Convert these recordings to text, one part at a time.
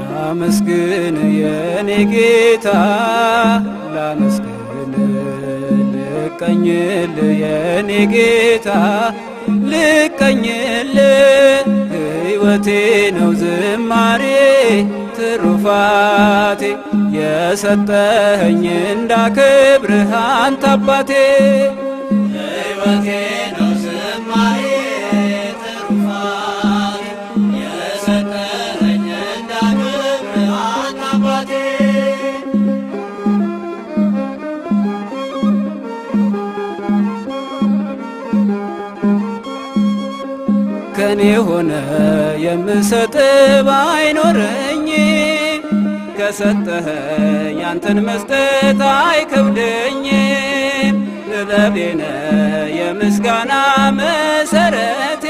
ላመስግን የኔ ጌታ ላመስግን ልቀኝል የኔ ጌታ ልቀኝል ሕይወቴ ነው ዝማሬ ትሩፋቴ የሰጠኸኝ እንዳከብርህ አንተ አባቴ ሕይወቴ ነው ዝማሬ ትሩፋቴ የሰጠኸኝ እንዳከብርህ አንተ አባቴ። ከኔ ሆነ የምሰጥ ባይኖረኝ ከሰጠኸኝ አንተን መስጠት አይከብደኝም። ጥበቤ ነህ የምስጋና መሰረቴ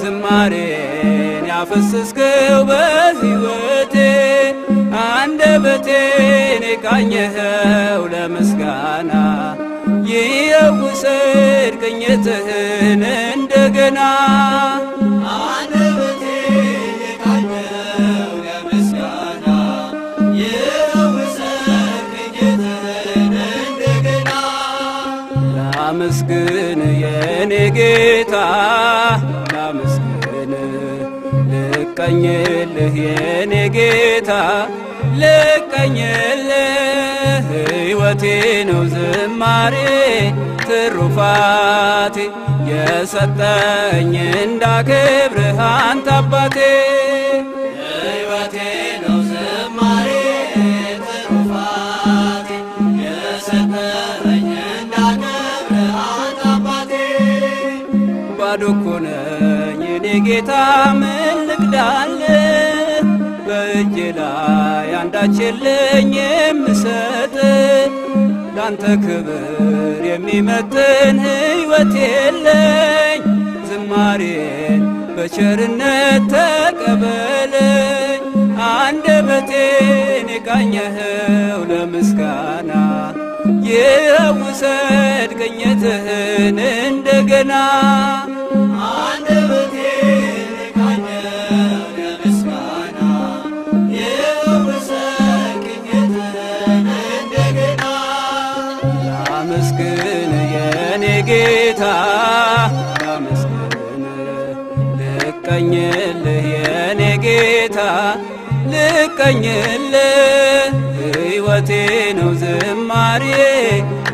ዝማሬን ያፈሰስከው በሕይወቴ አንደበቴን የቃኘኸው ለምስጋና ይኸው ውሰድ ቅኝትህን እንደገና። አንደበቴን የቃኘኸው ለምስጋና ይኸው ውሰድ ቅኝትህን እንደገና። ላመስግን የኔ ጌታ ላመስግን ልቀኝልህ የኔ ጌታ ልቀኝልህ ሕይወቴ ነው ዝማሬ ትሩፋቴ የሰጠኝ እንዳከብርህ አንተ አባቴ። ሕይወቴ ነው ዝማሬ ትሩፋቴ የሰጠኸኝ እንዳከብርህ አንተ አባቴ። ባዶ እኮ ነኝ የኔ ጌታ ምን ልቅዳልህ በእጄ ላይ አንዳች የለኝ የምሰጥ ላንተ ክብር የሚመጥን ሕይወት የለኝ ዝማሬን በቸርነት ተቀበለኝ አንደበቴን የቃኘኸው ለምስጋና ይኸው ውሰድ ቅኝትህን እንደገና። አንደበቴን የቃኘኸው ለምስጋና ይኸው ውሰድ ቅኝትህን እንደገና። ላመስግን የኔ ጌታ ላመስግን ልቀኝልህ የኔ ጌታ ልቀኝልህ ሕይወቴ ነው ዝማሬ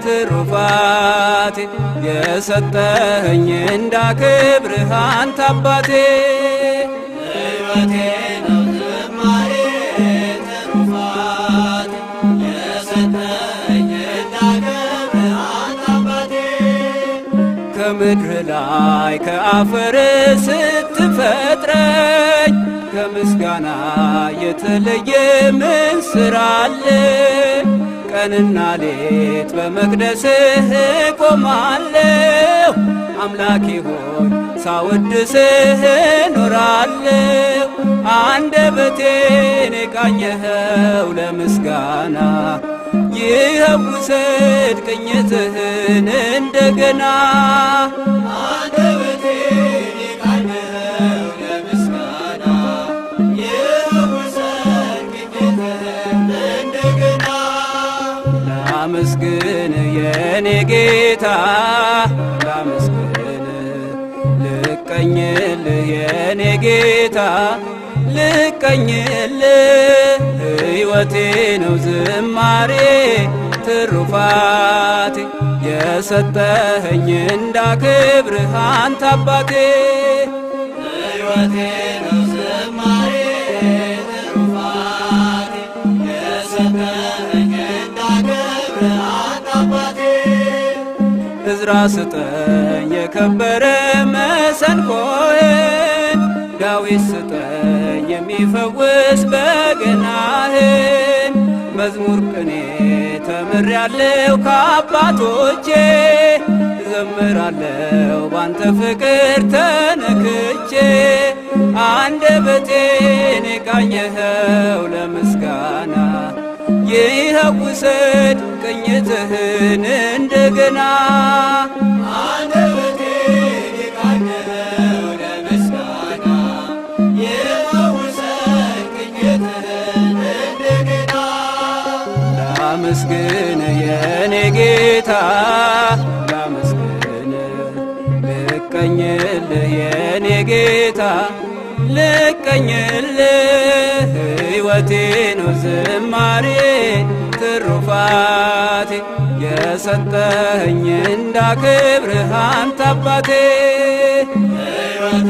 ትሩፋቴ የሰጠኸኝ እንዳከብርህ አንተ አባቴ። ሕይወቴ ነው ዝማሬ ትሩፋቴ የሰጠኸኝ እንዳከብርህ አንተ አባቴ። ከምድር ላይ ከአፈር ስትፈጥረኝ ከምስጋና የተለየ ምን ስራ አለ? ቀንና ሌት በመቅደስህ እቆማለሁ አምላኬ ሆይ ሳወድስህ እኖራለሁ። አንደበቴን የቃኘኸው ለምስጋና ይኸው ውሰድ ቅኝትህን እንደገና። አንደበቴን የቃኘኸው ለምስጋና ይኸው ውሰድ ቅኝትህን እንደገና። ላመስግን የኔ ጌታ ላመስግን ልቀኝልህ የኔ ጌታ ልቀኝልህ ሕይወቴ ነው ዝማሬ ትሩፋቴ የሰጠኸኝ እንዳከብርህ አንተ አባቴ። ሕይወቴ ነው ዝማሬ ትሩፋቴ የሰጠኸኝ እንዳከብርህ አንተ አባቴ። እዝራ ስጠኝ የከበረ መሰንቆህን ዳዊት ስጠኝ የሚፈውስ በገናህን መዝሙር ቅኔ ተምሬያለሁ ከአባቶቼ፣ እዘምራለሁ ባንተ ፍቅር ተነክቼ። አንደበቴን የቃኘኸው ለምስጋና፣ ይኸው ውሰድ ቅኝትህን እንደገና። አንደበቴን የቃኘኸው ለምስጋና፣ ይኸው ውሰድ ቅኝትህን እንደገና። ላመስግን የኔ ጌታ፣ ላመስግን፣ ልቀኝልህ የኔ ጌታ፣ ልቀኝልህ። ሕይወቴ ነው ዝማሬ ትሩፋቴ፣ የሰጠኸኝ እንዳክብርህ አንተ አባቴ። ሕይወቴ